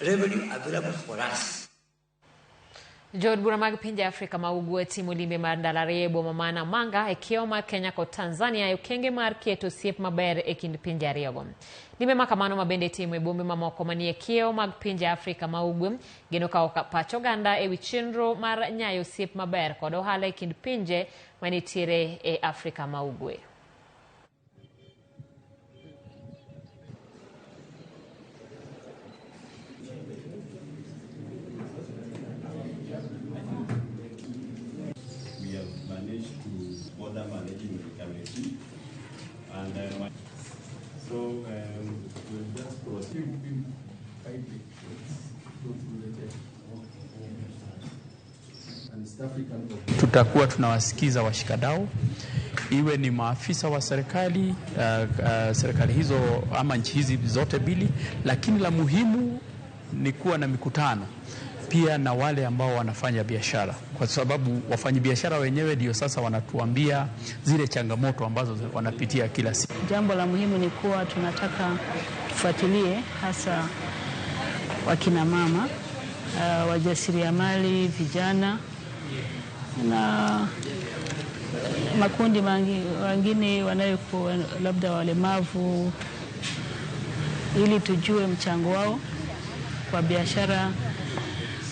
revenue available for us. Jood bura mag pinje Afrika ma Ugwe timo limbe mar ndalo ariyo e boma ma Namanga e kiewo mar Kenya kod Tanzania e okenge mar keto osiep maber e kind pinje ariyogo. Limbe ma kamano ma bende itimo e bombe mamoko manie kiewo mag pinje Afrika ma Ugwe geno kawo pach oganda e wi chenro mar nyayo osiep maber kod ohala e kind pinje manitiere e Afrika ma Ugwe. We have managed to border management committee, and we'll just proceed. Tutakuwa tunawasikiza washikadau, iwe ni maafisa wa serikali, serikali hizo ama nchi hizi zote mbili, lakini la muhimu ni kuwa na mikutano pia na wale ambao wanafanya biashara, kwa sababu wafanyabiashara wenyewe ndio sasa wanatuambia zile changamoto ambazo wanapitia kila siku. Jambo la muhimu ni kuwa tunataka tufuatilie hasa wakina mama, wajasiriamali, vijana na makundi wengine wanayokuwa labda walemavu, ili tujue mchango wao kwa biashara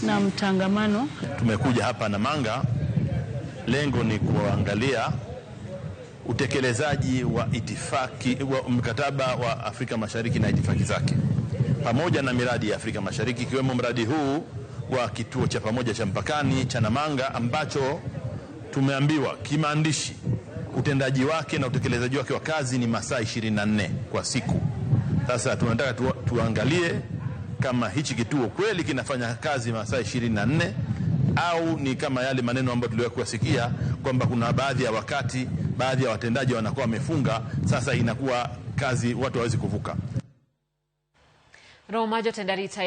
na mtangamano. Tumekuja hapa Namanga, lengo ni kuangalia utekelezaji wa itifaki wa mkataba wa Afrika Mashariki na itifaki zake, pamoja na miradi ya Afrika Mashariki ikiwemo mradi huu wa kituo cha pamoja cha mpakani cha Namanga ambacho tumeambiwa kimaandishi utendaji wake na utekelezaji wake wa kazi ni masaa 24 kwa siku. Sasa tunataka tuangalie kama hichi kituo kweli kinafanya kazi masaa 24 au ni kama yale maneno ambayo tuliwahi kuyasikia kwamba kuna baadhi ya wakati baadhi ya watendaji wanakuwa wamefunga, sasa inakuwa kazi watu hawawezi kuvuka. Roma jotend arita.